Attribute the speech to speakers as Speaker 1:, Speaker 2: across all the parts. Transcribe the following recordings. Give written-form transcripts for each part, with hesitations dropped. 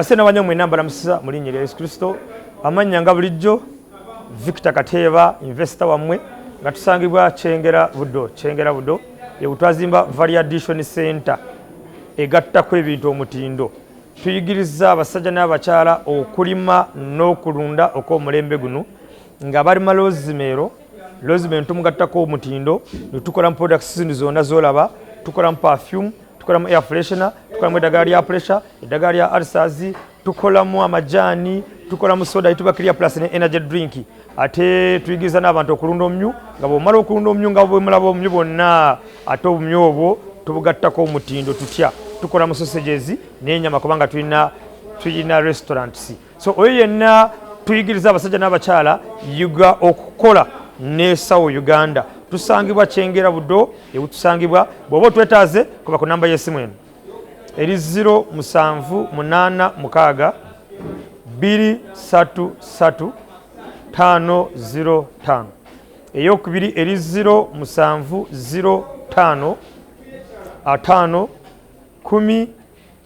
Speaker 1: Basena banyo mwenna mbalamusiza mu linnya lya Yesu Kristo. Amannya nga bulijjo Victor Kateeba, investor wammwe, nga tusangibwa Kyengera Buddo. Kyengera Buddo yewutwazimba Value Addition Center egattako ebintu omutindo. Tuyigiriza abasajja n'abakyala okulima n'okulunda okw'omulembe guno nga balima rosemary. Rosemary tumugattako omutindo ne tukola mu products zino zonna z'olaba. Tukolamu perfume, tukolamu air freshener, tukolamu eddagala lya pressure, eddagala lya ulcers, tukolamu amajaani, tukolamu soda ayitibwa Clear Plus ne energy drink. Ate tuyigiriza n'abantu okulunda omumyu, nga bw'omala okulunda omumyu nga bwemulaba omumyu bwonna, ate obumyu obwo tubugattako omutindo. Tutya? Tukola mu sausages n'enyama kubanga tulina restaurants. So oyo yenna tuyigiriza abasajja n'abakyala yiga okukola n'esawo Uganda. Tusangibwa Kyengera Buddo ebutusangibwa. Bw'oba otwetaaze, kuba ku namba y'essimu eno eri 0786 233 505. Eyokubiri eri 0705 5 10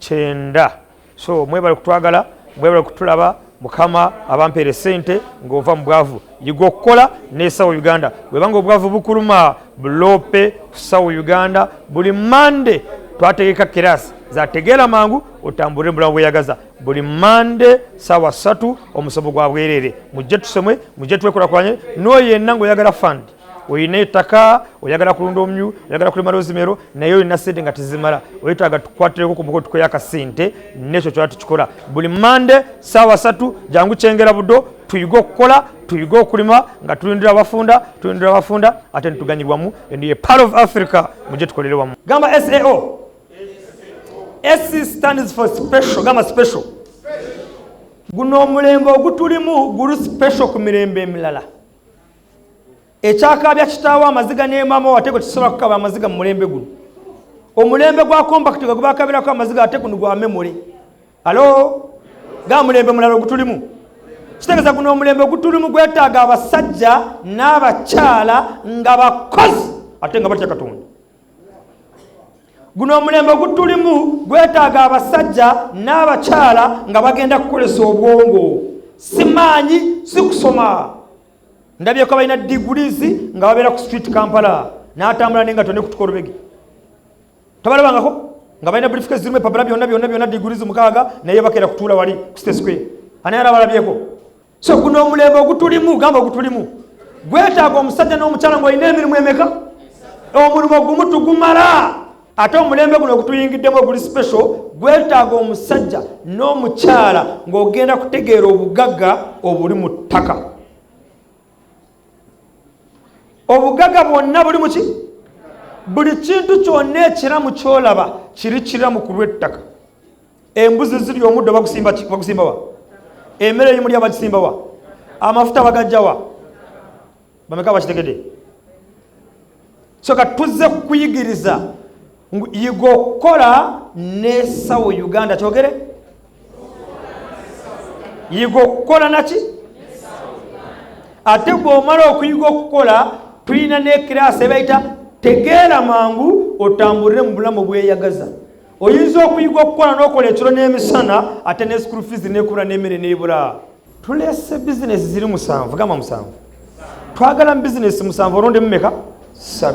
Speaker 1: 90. So mwebale kutwagala, mwebale kutulaba. Mukama abampeere sente ng'ova mu bwavu. Yiga okukola n'esawo Uganda. Bwebanga obwavu bukuluma, bulope kusawo Uganda. Buli Mande twategeka kirasi zategeera mangu otambulire mubulamu bweyagaza. Buli Mande sawa 3, omusomo gwa bwerere. Mujje tusomwe, mujje twekulakulanye. N'oyo yenna ng'oyagala fund, olina ettaka, oyagala kulunda omumyu, oyagala kulima rosemary, naye olina sente nga tezimala, oyetaaga tukwatireko ku mukono tukoyo akasente, nekyo kyola tukikola. Buli Mande saawa 3, jangu Kyengera Buddo tuyige okukola, tuyige okulima nga tulindira abafunda, tulindira abafunda ate nituganyirwamu. And ye part of Africa, mujje tukolere wamu. Gamba SAO. S stands for special. Gamba special. Guno omulembe ogutulimu guli special ku mirembe emirala. Ekyakaabya kitaawo amaziga ne maama wo, ate gwe kisobola kukaba amaziga mu mulembe guno. Omulembe gwa compact gwe gubakabirako amaziga, ate guno gwa memory. Alo, ga mulembe mulala ogutulimu. Kitegeeza guno omulembe ogutulimu gwetaaga abasajja n'abakyala nga bakozi ate nga batya Katonda. Guno omulembe ogutulimu gwetaaga abasajja n'abakyala nga bagenda kukolesa obwongo, si maanyi, si kusoma. Ndabyeko balina degrees nga babeera ku street Kampala, n'atambula nengato nekutuka olubege. Tobalabangako nga balina briefcase zirimu epapula byonna byonna byonna, degrees 6, naye bakeera kutuula wali ku City Square? Ani ara balabyeko? So guno omulembe ogutulimu, gamba ogutulimu, gwetaaga omusajja n'omukyala ng'olina emirimu emeka? Omulimu ogumu tugumala. Ate omulembe guno ogutuyingiddemu oguli special gwetaaga omusajja n'omukyala ng'ogenda kutegeera obugagga obuli mu ttaka. Obugagga bwonna buli muki? Buli kintu kyonna ekiramu kyolaba kiri kiramu ku lw'ettaka. Embuzi ziri omuddo bagusimba wa? Emmere eyimulya bagisimba wa? Amafuta bagajja wa? Bameka bakitegedde? So katuzze kukuyigiriza yiga okukola n'esawo Uganda. Kyogere, yiga okukola naki. Ate bw'omala okuyiga okukola, tulina n'ekiraasi ebayita tegeera mangu otambulire mu bulamu bweyagaza. Oyinza okuyiga okukola n'okola ekiro n'emisana, ate ne school fees nekubula n'emmere n'ebula. Tulese bizinesi ziri 7. Gamba 7. Twagala mu bizinesi 7 olondemu meka? 3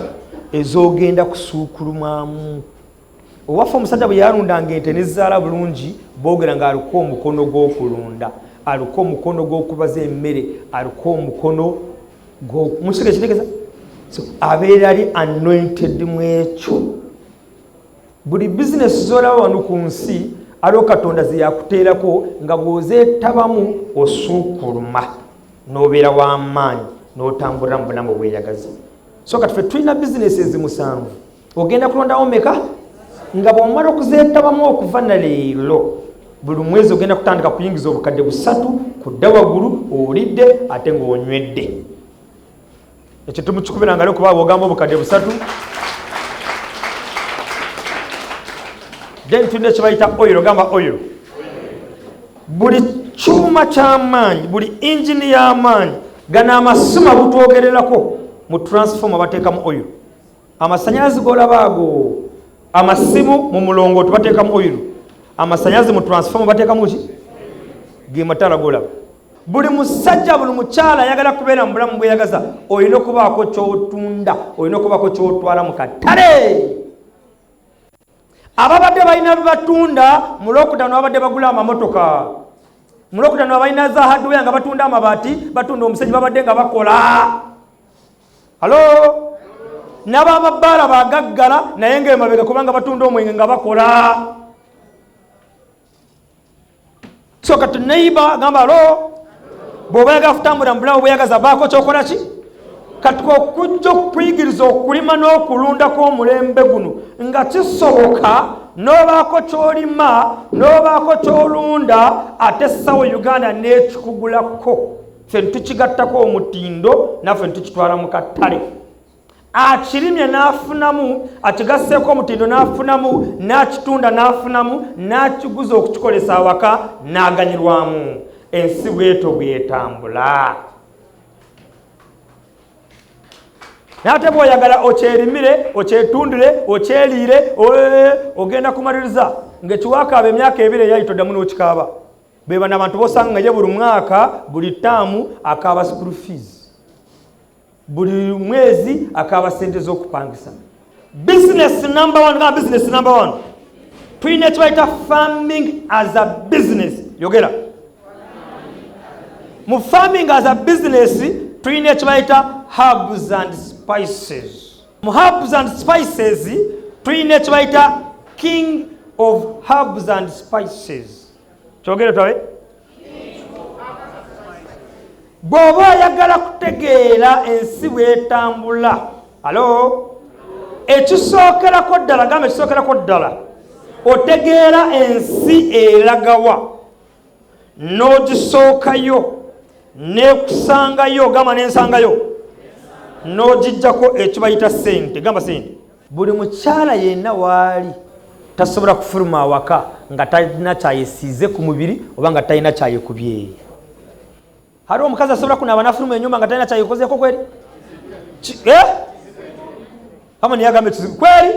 Speaker 1: ez'ogenda kusuukulumwamu. Owaffe omusajja bwe yalundanga ente nezaala bulungi, boogera nga aliko omukono gw'okulunda, aliko omukono gw'okubaza emmere, aliko omukono musige kitegeeza. So abeera ali anointed mu ekyo. Buli bizinesi z'olaba wano ku nsi aliwo Katonda ze yakuteerako nga bw'ozeetabamu osuukuluma n'obeera w'amaanyi n'otambulira mu bulamu bweyagaza. So kati ffe tulina bizinesi ezi 7. Ogenda kulondawo meka? Nga bw'omala okuzeetabamu, okuva na leero buli mwezi ogenda kutandika kuyingiza obukadde 3 kudda waggulu, olidde ate ng'onywedde. Ekyo tumukikubira ngalo, kuba bwogamba obukadde 3. Then tulina ekibayita oil. Ogamba oil. Buli kyuma kyamaanyi, buli ingini y'amaanyi, gano amasima butwogererako mu transformer bateekamu oil. Amasanyalazi golaba ago, amasimu mu mulongooti bateekamu oil. Amasanyaze mu transformer bateekamu ki? Ge mataala g'olaba. Buli musajja, buli mukyala ayagala kubeera mu bulamu bweyagaza, olina okubaako ky'otunda, olina okubaako ky'otwala mu katale. Ababadde balina byebatunda mu lockdown, babadde bagula amamotoka mu lockdown, abalina za hardware nga batunda amabaati, batunda omusenyu, babadde nga bakola. Halo, n'abamabbaala bagaggala naye ng'emabega kubanga batunda omwenge nga bakola. So kati neighbor gamba alo, bw'oba oyagala kutambula mu bulamu bweyagaza, baako kyokola ki. Kati okujja okukuyigiriza okulima n'okulunda kw'omulembe guno nga kisoboka n'obaako ky'olima n'obaako ky'olunda, ate sawo Uganda n'ekikugulako, ffe tukigattako omutindo naffe tukitwala mu katale. Akirimye n'afunamu, akigasseeko omutindo n'afunamu, n'akitunda n'afunamu, n'akiguza okukikolesa awaka n'aganyulwamu. Ensi bwetyo bwetambula. Naye ate bw'oyagala okyerimire, okyetundire, okyeriire, ogenda kumaliriza ng'ekiwakaaba emyaka 2 eyayita oddamu n'okikaaba. Be bano abantu b'osanga nga ye buli mwaka, buli ttaamu akaaba school fees, buli mwezi akaaba sente z'okupangisa. Business number one, gamba business number one, tulina ekibayita farming as a business. Yogera. Mu farming as a business tulina ekibayita herbs and spices. Mu herbs and spices tulina ekibayita king of herbs and spices. Kyogere twabe. Bw'oba oyagala kutegeera ensi bwetambula, alo, ekisookerako ddala, gamba ekisookerako ddala, otegeera ensi eragawa n'ogisookayo n'ekusangayo, gamba n'ensangayo, n'ogijjako ekibayita sente, gamba sente. Buli mukyala yenna waali tasobola kufuluma awaka nga talina kyayesiize ku mubiri oba nga talina kyayekubye. Haliwo omukazi asobola kunaaba nafuluma enyumba nga talina kyayekozeeko kweri? Ama niyagamba ekizibu kweri.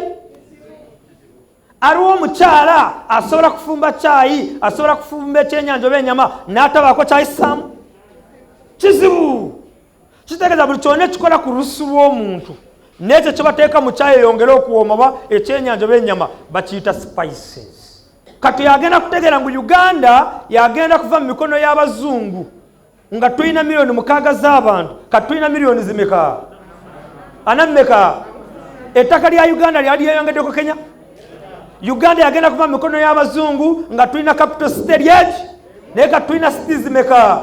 Speaker 1: Aliwo omukyala asobola kufumba kyayi, asobola kufumba ekyenyanja oba enyama n'atabaako kyayisaamu? Kizibu. Kitegeeza buli kyonna ekikola ku lusu lw'omuntu n'ekyo kyebateeka mu kyayi eyongere okuwooma oba ekyenyanja oba enyama bakiyita spices. Kati yagenda kutegeera ngu Uganda yagenda kuva mu mikono y'abazungu nga tulina 6 miliyoni z'abantu. Kati tulina miliyoni zimeka? Ana mmeka? Ettaka lya Uganda lyali lyeyongeddeko Kenya. Uganda yagenda kuva mu mikono y'abazungu nga tulina capital city lyeki, naye kati tulina city zimeka?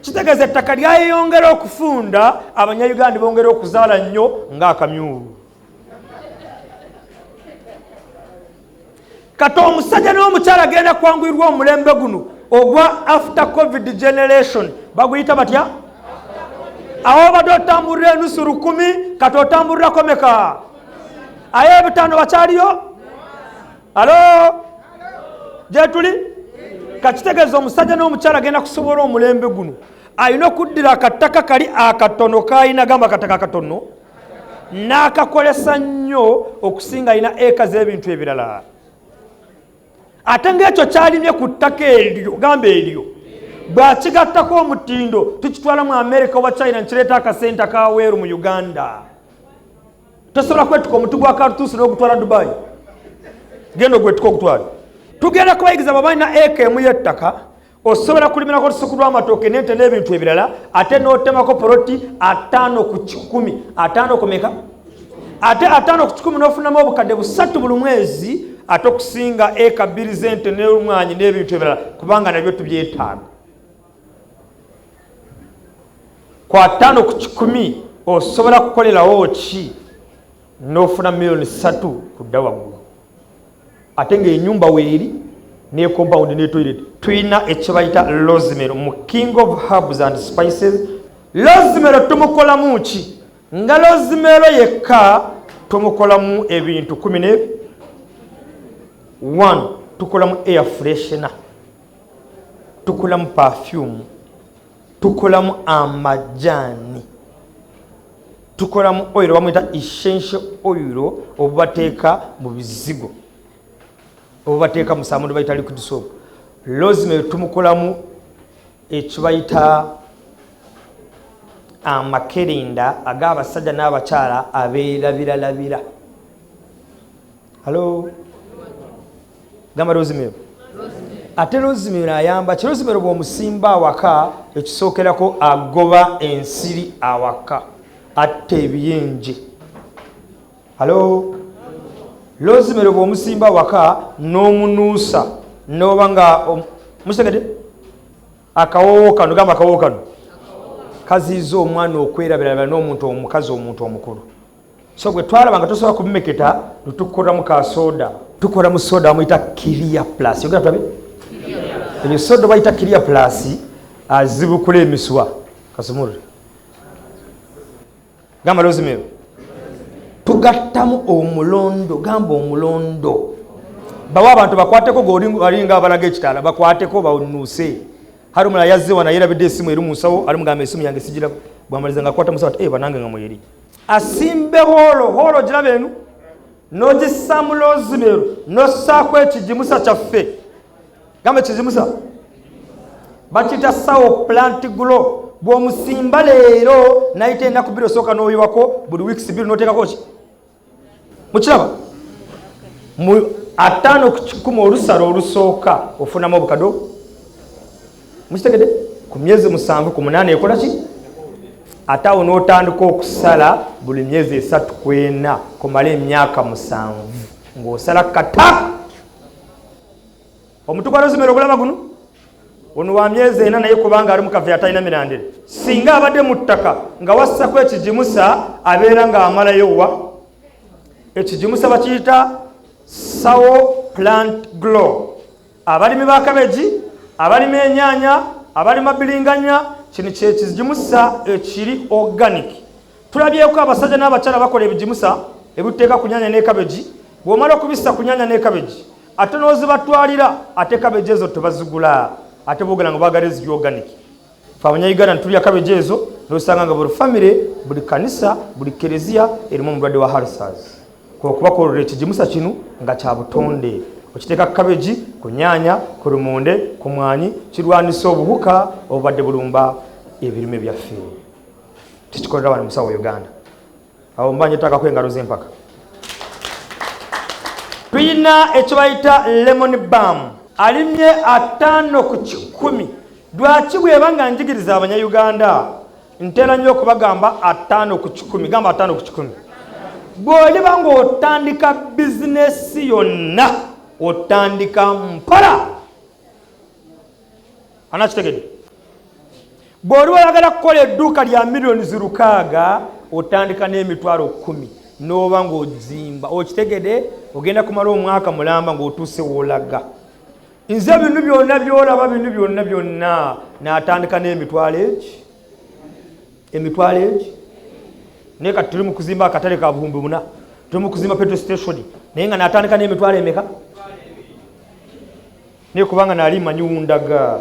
Speaker 1: Kitegeeza ettaka lyayeyongera okufunda, abanyayuganda bongera okuzaala nnyo ng'akamyulu. Kati omusajja n'omukyala agenda kwanguyirwa omulembe guno ogwa after COVID generation. Baguyita batya? Awo obadde otambulira enusu 1,000, kati otambulirako meka? Aye 500 bakyaliyo? Alo, gyetuli. Kakitegeeza omusajja n'omukyala agenda kusobola omulembe guno alina okuddira akataka kali akatono kayina, gamba akataka akatono, n'akakolesa nnyo okusinga alina eka z'ebintu ebirala. Ate ng'ekyo kyalimye ku ttaka eryo, gamba eryo, bw'akigattako omutindo tukitwala mu Amerika oba China, nkireeta akasente akaweeru mu Uganda. Tosobola kwetuka omuti gwa karutuusi n'ogutwala Dubai, genda ogwetuka ogutwala. Tugenda kubayigiza bwe balina eka emu y'ettaka, osobola kulimirako olusuku lw'amatooke n'ente n'ebintu ebirala, ate n'otemako poloti 50 ku 100. 50 kumeka? Ate 50 ku 100 n'ofunamu 3,000 buli mwezi, ate okusinga eka 2 z'ente n'olumwanyi n'ebintu ebirala, kubanga nabyo tubyetaaga. Ku 50 ku 100 osobola kukolerawo ki n'ofuna 3 miliyoni kudda waggulu, ate ng'enyumba weeri ne compound ne toilet. Tulina ekibayita rosemary mu king of herbs and spices. Rosemary tumukolamu ki? Nga rosemary yekka tumukolamu ebintu kumi ne one. Tukolamu air freshener, tukolamu perfume, tukolamu amajaani, tukolamu oil bamwita essential oil obubateeka mu bizigo. Obubateeka mu samundi bayita liquid soap. Rosemary tumukolamu ekibayita amakerenda ag'abasajja n'abakyala abeerabiralabira. Halo, gamba rosemary. Ate rosemary ayamba ki? Rosemary bw'omusimba awaka, ekisookerako agoba ensiri awaka, atta ebiyenje. Halo, rosemary bw'omusimba awaka n'omunuusa n'oba nga mukitegedde akawoowo kano, gamba akawoowo kano kaziiza omwana okwerabirabira n'omuntu omukazi, omuntu omukulu. So bwe twalaba nga tosobola kubimeketa, netukolamu ka soda, tukolamu soda bamuyita Clear Plus. Yogera tulabe. Eyo soda bayita Clear Plus, azibukula emisuwa. Kasumulule, gamba rosemary. Tugattamu omulondo, gamba omulondo. Bawa abantu bakwateko, alinga abalaga ekitaala, bakwateko banuuse. Hari omulala yazze wano yerabidde esimu eri mu nsawo, ali mugamba esimu yange sigira. Bwamaliza nga akwata musawo ati, "Eh, banange nga mweri." Asimbe hoolo, hoolo giraba enu, n'ogissaamu rosemary, n'ossaako ekigimusa kyaffe. Gamba ekigimusa bakiyita Sawo Plant Grow. Bw'omusimba leero nayita ennaku 2, osooka n'oyiwako buli weeks 2, n'oteekako ki. Mukiraba mu 50% olusalo olusooka ofunamu obukado. Mukitegedde? Ku myezi 7 ku 8 ekola ki? Ate awo n'otandika okusala buli myezi 3 ku 4 kumala emyaka 7 ng'osala kata. Omuti gwa rosemary ogulaba guno, ono wa myezi 4, naye kubanga ali mu kaveera atalina mirandira. Singa abadde mu ttaka nga wassako ekigimusa, abeera ng'amalayo wa. Ekigimusa bakiyita Sawo Plant Grow. Abalimi ba kabeji, abalima enyaanya, abalima biringanya, kino kyekigimusa ekiri organic. Tulabyeko abasajja n'abakyala bakola ebigimusa ebiteeka ku nyanya ne kabeji. Bw'omala okubissa ku nyanya ne kabeji, ate n'ozibatwalira, ate kabeji ezo tebazigula, ate boogera nga baagala eziri organic. Fe Abanyayuganda ntulya kabeji ezo, nosanga nga buli famire, buli kanisa, buli kereziya erimu omulwadde wa ulcers, kwekuba ekigimusa kino nga kya butonde. Okiteeka ku kabeji, ku nyaanya, ku lumonde, ku mwanyi, kirwanisa obuhuka obubadde bulumba ebirime byaffe. Tukikolera wano musawo Uganda. Awo mba nyetakako engalo z'empaka. Tuyina ekibayita lemon balm. Alimye 50%. Lwaki? Bweba nga njigiriza Abanyayuganda, ntera nnyo okubagamba 50%. Gamba 50%. Bw'oliba ng'otandika bizinesi yonna, otandika mpola. Anakitegedde? Bw'oliba oyagala kukola edduuka lya miliyoni 600, otandika n'emitwalo 10 n'oba ng'ozimba. Okitegedde? Ogenda kumala omwaka mulamba ng'otuuse woolaga. Nze bino byonna byolaba, bino byonna byonna n'atandika n'emitwalo egi, emitwalo egi. Naye kati tuli mu kuzimba akatale ka 4000, tuli mu kuzimba petrol station, naye nga natandika n'emitwalo emeka? Naye kubanga nali manyi wundaga.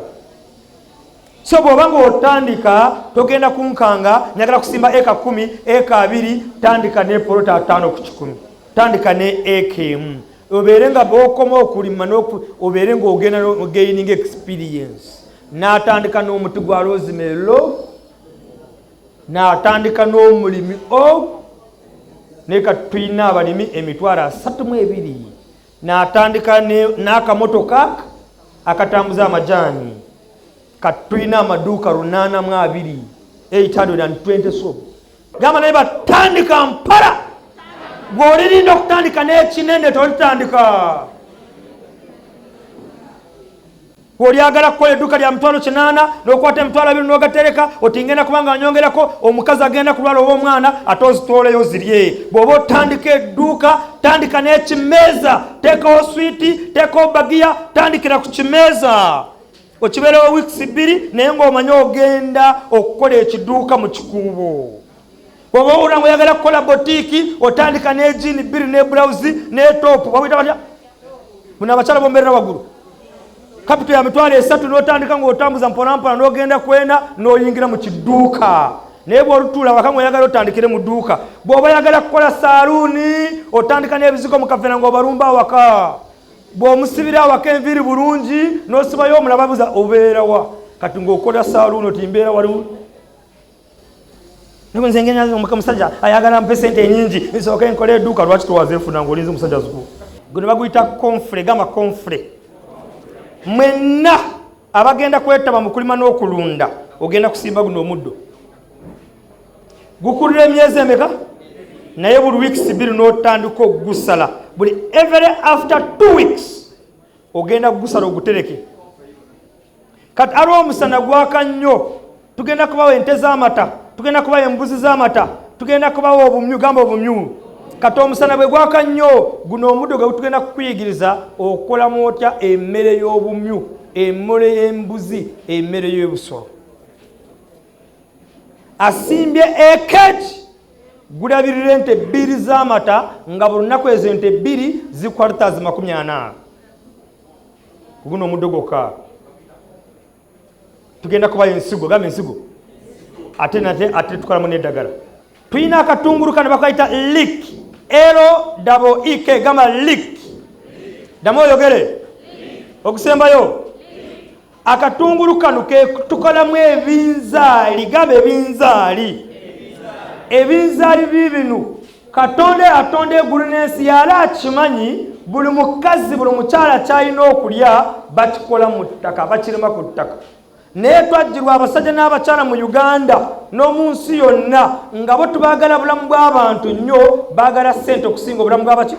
Speaker 1: So bw'oba nga otandika, togenda kunkanga njagala kusimba eka 10, eka 20. Tandika ne polota 50%, tandika ne eka 1, obeere nga bwokoma okulima, obeere ng'ogenda gaining experience. N'atandika n'omuti gwa rosemary, n'atandika n'omulimi o, naye kati tulina abalimi 32,000. N'atandika n'akamotoka akatambuza amajaani, kati tulina amaduuka 820, 820. So gamba naye batandika mpala. Bw'olirinda okutandika n'ekinene, tolitandika. Bw'olyagala kukola edduuka lya 800,000, n'okwata 20,000 n'ogatereka, oti ngenda kubanga nyongerako, omukazi agenda kulwala oba omwana, ate ozitooleyo zirye. Bw'oba otandika edduuka, tandika n'ekimeeza, teekawo swiiti, teekawo bagiya, tandikira ku kimeeza, okibeerewo weeks 2, naye ng'omanyi ogenda okukola ekiduuka mu Kikuubo. Bw'oba owulira nga oyagala kukola boutique, otandika n'ejean 2 ne blouse ne top. Babuyita batya buno abakyala bomberera waggulu? Capital ya 30,000, n'otandika ng'otambuza mpolampola, n'ogenda kwena, n'oyingira mu kiduuka. Naye bw'olutuula waka ng'oyagala otandikire mu dduuka, bw'oba oyagala kukola saaluuni, otandika n'ebizigo mu kaveera ng'obalumba awaka. Bw'omusibira awaka enviiri bulungi n'osibayo omulaba abuuza obeera wa? Kati ng'okola saaluuni oti mbeera waliwo. Naye nze ngenda omusajja ayagala mpe sente enyingi nsooke nkole edduuka. Lwaki towazeefuna ng'olinze omusajja azikuwa? Guno baguyita comfrey. Gamba comfrey. Mwenna abagenda kwetaba mu kulima n'okulunda, ogenda kusimba guno omuddo. Gukulira emyezi emeka? Naye buli weeks 2 n'otandika okugusala. Buli every after 2 weeks ogenda kugusala ogutereke. Kati aliwo omusana gwaka nnyo. Tugenda kubawa ente z'amata, tugenda kubawa embuzi z'amata, tugenda kubawa obumyu. Gamba obumyu. Kati omusana bwe gwaka nnyo, guno omuddo gwe tugenda kukuyigiriza okukolamu otya emmere y'obumyu, emmere y'embuzi, emmere y'ebusolo. Asimbye ekeki gulabirira ente bbiri z'amata nga buli lunaku ezo ente bbiri zikuwa litres 40 guno omuddo gwokka. Tugenda kubayo ensigo. Gamba ensigo. Ate nate ate tukolamu n'eddagala. Tulina akatungulu kano bakayita leek, L double E K. Gamba leek. Ddamu oyogere okusembayo. Akatungulu kano ke tukolamu ebinzaali. Gamba ebinzaali. Ebinzaali biibino. Katonda yatonda eggulu n'ensi, yali akimanyi buli mukazi, buli mukyala kyalina okulya bakikola mu ttaka, bakirima ku ttaka. Naye twajjirwa abasajja n'abakyala mu Uganda n'omu nsi yonna nga bo tubaagala bulamu bw'abantu nnyo, baagala ssente okusinga obulamu bw'abaki.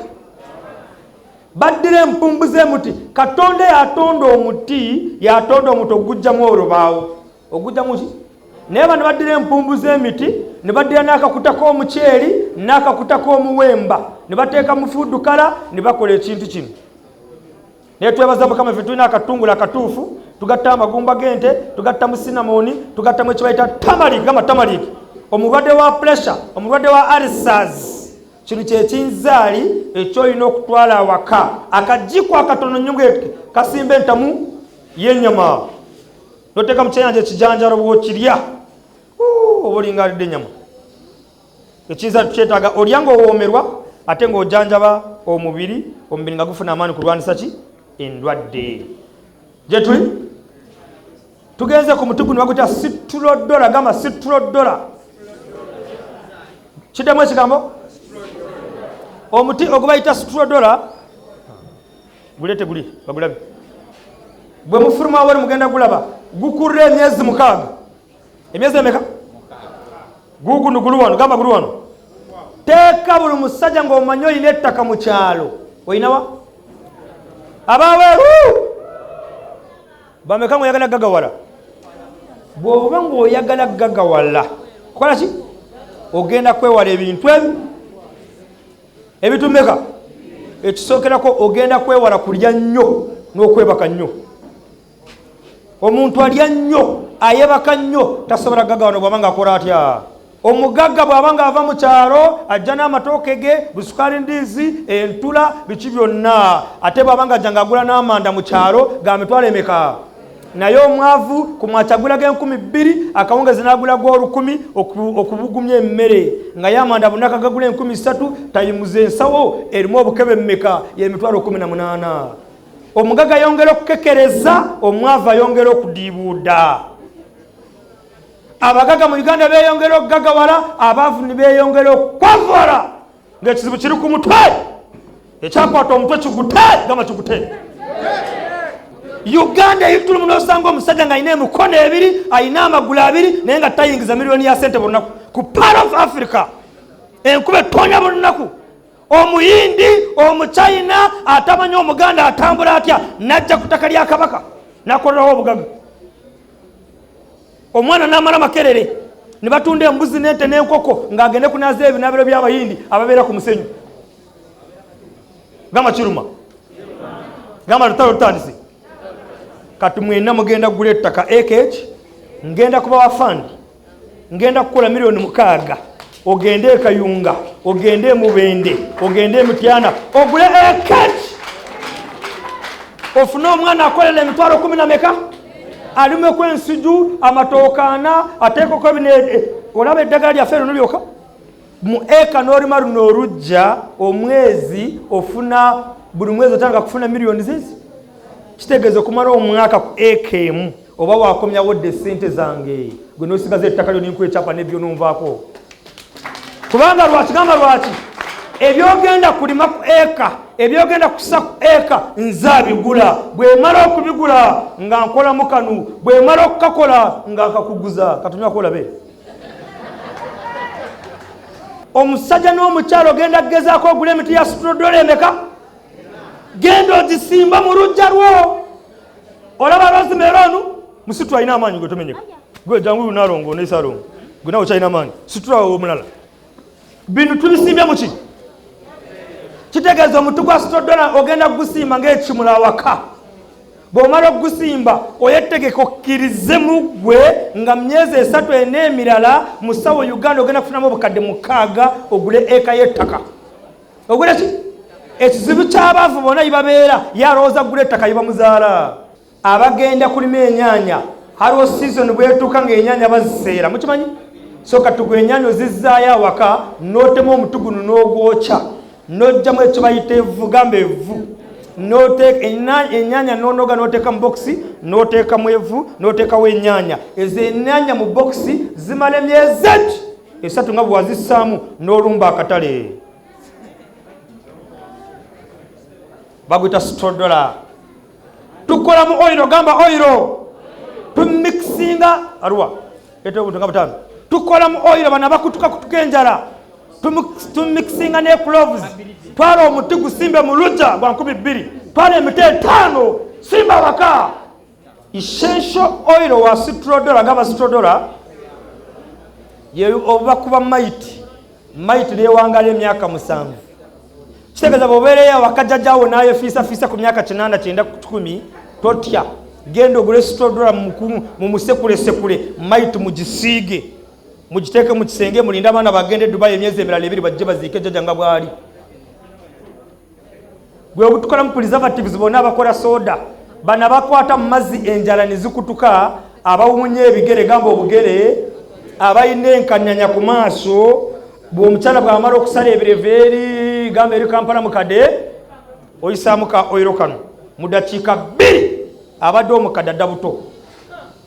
Speaker 1: Baddira empumbu z'emuti. Katonda yatonda omuti, yatonda omuti ogujjamu olubaawo, ogujjamu ki? Naye bano baddira empumbu z'emiti ne baddira n'akakuta k'omuceeri n'akakuta k'omuwemba ne bateeka mu food colour ne bakola ekintu kino. Naye twebaza Mukama, ffe tulina akatungulu akatuufu. Tugatta amagumba g'ente, tugattamu cinnamon, tugattamu ekibayita turmeric. Gamba turmeric. Omulwadde wa pressure, omulwadde wa ulcers, kino kyekinzaali ekyolina okutwala awaka. Akajiko akatono nnyo bwetke kasimba entamu y'ennyama, noteeka mu kyenyanja ekijanjalo, bwokirya oba olinga alidde ennyama. Ekinzaali tukyetaaga. Olya ngaowoomerwa ate ng'ojanjaba omubiri, omubiri nga gufuna amaanyi kulwanisa ki? Endwadde. Gye tuli tugenze ku muti guno baguyita citrodora. Gamba citrodora. Kiddemu ekigambo. Omuti ogubayita citrodora, guleete guli bagulabe. Bwe mufuluma wali mugenda gulaba. Gukulira emyezi 6. Emyezi emeka? Guguno guli wano. Gamba guli wano. Teeka buli musajja ng'omanyi olina ettaka mu kyalo. Olinawa abaweeru bameka ngaoyagala gagawala? Bw'oba ng'oyagala gagawala, kola ki? Ogenda kwewala ebintu ebi ebitumeka. Ekisookerako, ogenda kwewala kulya nnyo n'okwebaka nnyo. Omuntu alya nnyo, ayebaka nnyo, tasobola gagawala bw'aba nga akola atya. Omugagga bw'aba nga ava mu kyalo ajja n'amatooke ge, busukaali, ndiizi, entula, biki byonna. Ate bw'aba nga ajja ng'agula n'amanda mu kyalo ga mitwalo emeka? Naye omwavu ku mwakya agula g'2000, akawungezi n'agula g'olukumi okubugumya emmere, nga ye amanda bunaka gagula 3000. Tayimuza ensawo erimu obukebe mmeka? Y'emitwalo 18. Omugagga ayongera okukekereza, omwavu ayongera okudiibuuda. Abagaga mu Uganda beyongera okugagawala, abaavu ne beyongera okwavuwala, ng'ekizibu kiri ku mutwe. Ekyakwata omutwe kigute. Gamba kigute. Uganda eyitulumu nosanga omusajja ng'alina emikono ebiri, alina amagulu abiri, naye nga tayingiza miliyoni ya sente buli lunaku. Ku part of Africa enkuba etonya buli lunaku. Omuyindi, Omuchina atamanyi Omuganda atambula atya, najja ku ttaka lya Kabaka nakolerawo obugaga. Omwana n'amala Makerere ne batunda embuzi n'ente n'enkoko ng'agende kunaaza ebinaabiro by'Abayindi ababeera ku musenyu. Gamba kiruma. Gamba lutalo lutandise. Kati mwena mugenda kugula ettaka akh. Ngenda kubawa fund, ngenda kukola miliyoni 6, ogende ekayunga, ogende emubende, ogende emityana, ogule ekeki, ofune omwana akolera emitwalo kumi na meka, alimeko ensiju, amatooke ana, ateekeko bino. Olaba eddagala lyaffe lino lyoka mu eka n'olima luno olujja, omwezi ofuna Buli mwezi otandika kufuna miliyoni zizi. Kitegeeza okumala omwaka ku eka emu oba wakomyawo dde sente zange, gwe nosigaza ettaka lyo ninkuwa ekyapa nebyo nonvaako. Kubanga lwaki? Gamba lwaki? Ebyogenda kulima ku eka, ebyogenda kusa ku eka, nze abigula. Bwemala okubigula nga nkolamu kanu, bwemala okukakola nga nkakuguza. Katunywako olabe. Omusajja n'omukyalo ogenda kugezaako ogula emiti ya strodola emeka? Genda ogisimba mu luggya lwo. Olaba rosemary onu musitu alina amaanyi, gwe tomenyeka. Gwe jangu nalongo nesalongo, gwe nawe okyalina amaanyi, situla omulala. Bino tubisimbye muki? Kitegeeza omuti gwa strodola ogenda kugusimba ng'ekimula awaka. Bw'omala okugusimba oyetegeka okkirize mu ggwe nga myezi 3 4 emirala musawo Uganda ogenda kufunamu obukadde 6 ogule eka y'ettaka. Ogule ki? Ekizibu ky'abaavu bonna yibabeera yalowooza kugula ettaka yibamuzaala. Abagenda kulima enyaanya haliwo season bwetuuka ng'enyaanya baziseera, mukimanyi? So kati gwe enyaanya ozizzaayo awaka n'otema omuti guno n'ogwokya n'ojjamu ekyo bayita evvu, gamba evvu, enyaanya n'onoga n'oteeka mu bokisi n'oteekamu evvu n'oteekawo enyaanya. Ezo enyaanya mu bokisi zimala emyezi egi 3 nga bwe wazissaamu n'olumba akatale. Baguyita strodola. Tukolamu oiro, gamba oiro. Tumixinga aruwa eta obuntu nga 5. Tukolamu oiro, bano abakutuka kutuka enjala. Tumixinga ne cloves. Twala omuti gusimbe mu lujja gwa 2000. Twala emiti 5 simba waka. Essential oil wa strodola, gamba strodola ye oba kuba maiti. Maiti newangala emyaka 7. Kitegeeza bw'obeereyo awaka jjajjaawo n'ayefiisafiisa ku myaka 80 90 ku 10, totya. Genda ogule strodola mumusekule maiti mugisiige, mugiteeke mu kisenge, mulinde abaana bagende e Dubai emyezi emirala 2 bajje baziike jjajja nga bw'ali. Gwe obutukolamu preservatives bonna abakola soda bano abakwata mu mazzi enjala ne zikutuka, abawunya ebigere, gamba obugere, abalina enkanyanya ku maaso. Bw'omukyala bw'amala okusala ebirevu eri, gamba eri Kampala mukadde, oyisaamu ka oiro kano mu dakiika 2 abadde omukadde adda buto.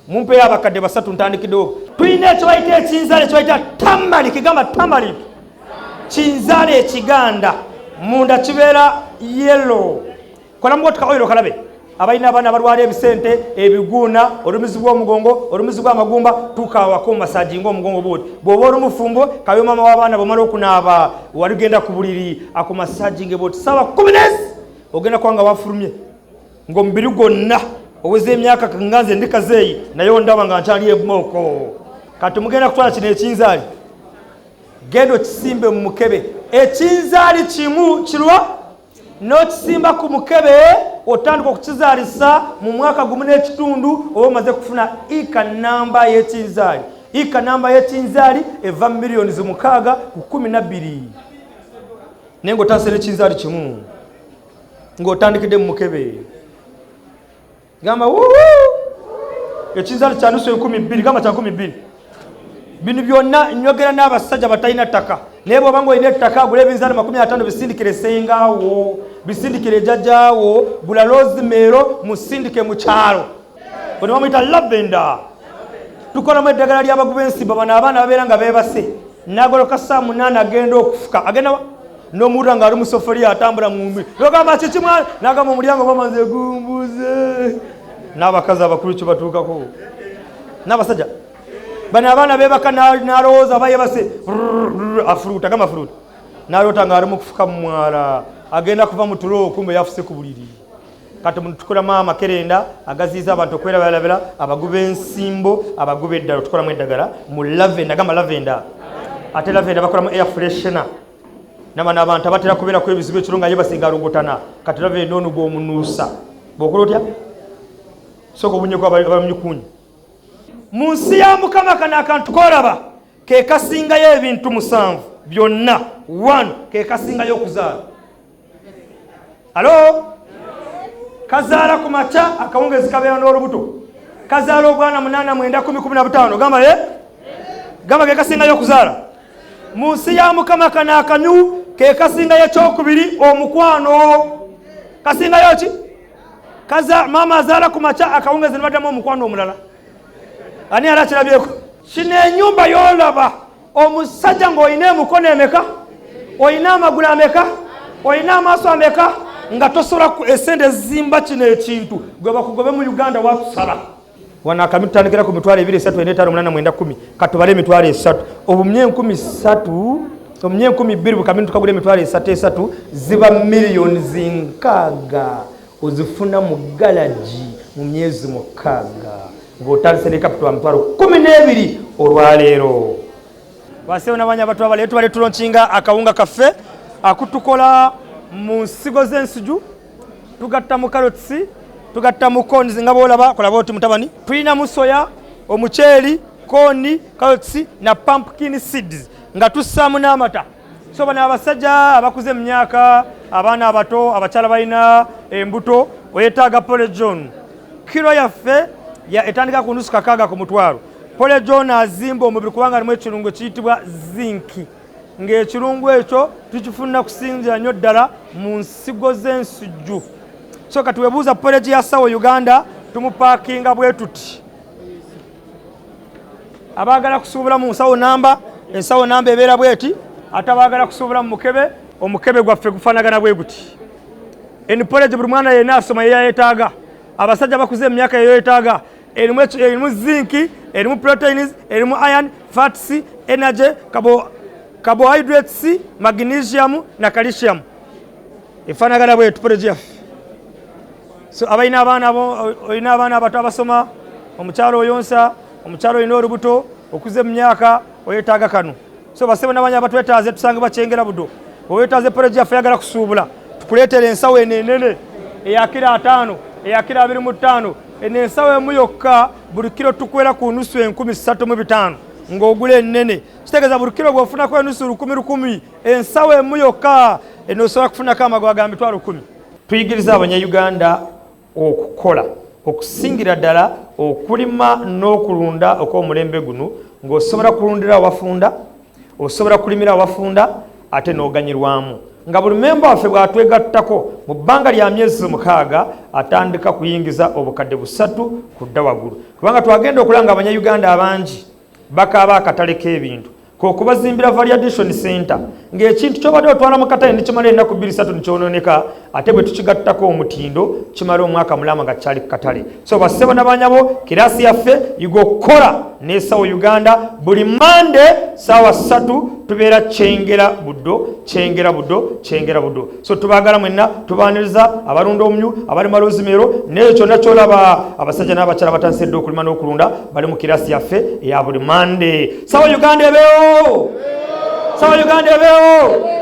Speaker 1: Mumpeyo abakadde 3 ntandikiddewo. Tulina ekyo bayita ekinzaala, ekyo bayita tamalik, gamba tamalik. Kinzaala ekiganda munda kibeera yellow. Kolamu bw'otuka oiro kalabe. Abalina abaana abalwala ebisente, ebiguuna, olumizi bw'omugongo, olumizi bw'amagumba, tukaawako masaji ng'omugongo bw'oti. Bw'oba oli mufumbo, kabe maama w'abaana, bw'omala okunaaba waligenda ku buliri akumasajinge bw'oti ssaawa 10 ogenda kuba nga wafulumye ng'omubiri gwonna oweza emyaka nga nze ndi kazeeyi naye ondaba nga nkyali emmooko. Kati mugenda kutwala kino ekinzaali, genda okisimbe mu mukebe. Ekinzaali kimu kirwa n'okisimba ku mukebe, otandika okukizaalisa mu mwaka 1.5 oba omaze kufuna ika namba y'ekinzaali. Ika namba y'ekinzaali eva miliyoni 6 ku 12, naye ng'otandise n'ekinzaali kimu ng'otandikidde mu mukebe. Gamba wuuu, ekinzaali kya nusu 2000, gamba kya 2000. Bino byonna nyogera n'abasajja batalina ttaka, naye bw'oba ng'olina ettaka gula ebinzaali 50 bisindikire sengaawo, bisindikire jjajjaawo, gula rosemary musindike mu kyalo. Ono bamuyita lavender. Tukolamu eddagala ly'abagu b'ensimba. Bano abaana babeera nga beebase, n'agoloka ssaawa 8 agenda okufuka, agenda n'omuwulira ng'ali mu sofoliya atambula mu mbi, ogamba kiki mwana? N'agamba omulyango bamaze gumbuze. N'abakazi abakulu kibatuukako n'abasajja bano abaana beebaka, n'alowooza aba yeebase, afuluuta, gamba afuluuta, n'aloota ng'ali mu kufuka mu mwala, agenda kuva mu tulo kumbe yafuse ku buliri. Kati tukolamu amakerenda agaziiza abantu okwerabalabira, abagu b'ensimbo, abagu b'eddala, tukolamu eddagala mu lavenda, gamba lavenda. Ate lavenda bakolamu air freshener. Nabano abantu abatera kubeerako ebizibu ekiro nga ye basinga alogotana. Kati lavenda ono gw'omunuusa bw'okola otya? Sooka obunyeko abamunyukunyi mu nsi ya Mukama. Kano akantu koolaba ke kasingayo ebintu 7 byonna. 1, ke kasingayo okuzaala. Alo, kazaala ku makya, akawungezi kabeera n'olubuto. Kazaala obwana 8, 9, 10, 15. Gamba ye, gamba ke kasingayo okuzaala mu nsi ya Mukama. Kano akanyu ke kasingayo. Ekyokubiri, omukwano. Kasingayo ki? Kaza maama azaala ku makya, akawungezi ne baddamu omukwano omulala. Ani yali akirabyeko? Kino ennyumba y'olaba omusajja ng'olina emikono emeka, olina amagulu ameka, olina amaaso ameka, nga tosobola esente zimba kino ekintu, gwe bakugobe mu Uganda watusala. Wano akami tutandikira ku 20, 3, 4, 5, 8, 9, 10. Katubale 30,000, obumye 3000, obumye 2000, bukami tukagula 30,000 esatu, ziba miliyoni 60. Ozifuna mu galagi mu myezi 6 ng'otandise ne capital wa 12,000. Olwaleero basewo nabanya abato abaleero tubale tulaunchinga akawunga kaffe akutukola mu nsigo z'ensiju, tugatta mu carrots, tugatta mu corns. Nga bwolaba, kolaba oti mutabani, tulinamu soya, omuceeri, corn, carrots na pumpkin seeds, nga tussaamu n'amata. So bano abasajja abakuze mu myaka, abaana abato, abakyala balina embuto, oyetaaga porridge. Kiro yaffe etandika ku nusu 6 ku mutwalo. Porridge azimba omubiri kubanga alimu ekirungo kiyitibwa zinc, ng'ekirungo ekyo tukifuna kusinzira nnyo ddala mu nsigo z'ensujju. So kati webuuza porridge ya Sawo Uganda, tumupackinga bwe tuti. Abaagala kusuubula mu nsawo namba, ensawo namba ebeera bweti. Ate abaagala kusuubula mu mukebe, omukebe gwaffe gufaanagana bwe guti. En porridge buli mwana yenna asoma yeyayetaaga, abasajja bakuze mu myaka yeyeetaaga. Erimu zinc, erimu proteins, erimu iron, fats, energy, carbohydrates, magnesium na calcium. Efaanagana bwetu porridge yaffe. So abalina abaana abo, olina abaana abato abasoma, omukyalo oyonsa, omukyalo olina olubuto, okuze mu myaka, oyetaaga kano. So basebo nabanya abatwetaaze, tusangibwa Kyengera Budo. Owetaaze porridge yaffe, yagala kusuubula, tukuleetera ensawo eno enene eya kiro 50, eya kiro 25. Eno ensawo emu yokka buli kiro tukwera ku nusu 35,000 ng'ogula ennene. Kitegeeza buli kiro bw'ofunako enusu 1,000 1,000, ensawo emu yokka eno osobola kufunako amagoba ga 10,000. Tuyigiriza Abanyayuganda okukola, okusingira ddala okulima n'okulunda okw'omulembe guno, ng'osobola kulundira awafunda, osobola kulimira awafunda, ate n'oganyirwamu nga buli memba waffe bw'atwegattako mu bbanga lya myezi 6 atandika kuyingiza 3,000 kudda waggulu. Kubanga twagenda okulaba nga Abanyayuganda abangi bakaaba akatale k'ebintu, kokubazimbira value addition center, ng'ekintu kyobadde otwala mu katale nekimala ennaku 2 3 nekyononeka, ate bwe tukigattako omutindo kimala omwaka mulama nga kyali ku katale. So bassebo nabanyabo, kirasi yaffe yiga okukola n'Esawo Uganda buli Mande saawa 3 tubeera Kyengera Buddo, Kyengera Buddo, Kyengera Buddo. So tubaagala mwenna, tubaaniriza abalunda omumyu, abali malozimero n'ekyo kyonna kyolaba. Abasajja n'abakyala batandise dde okulima n'okulunda bali mu kirasi yaffe eya buli Mande. Sawa Uganda ebeewo! Sawa Uganda ebeewo!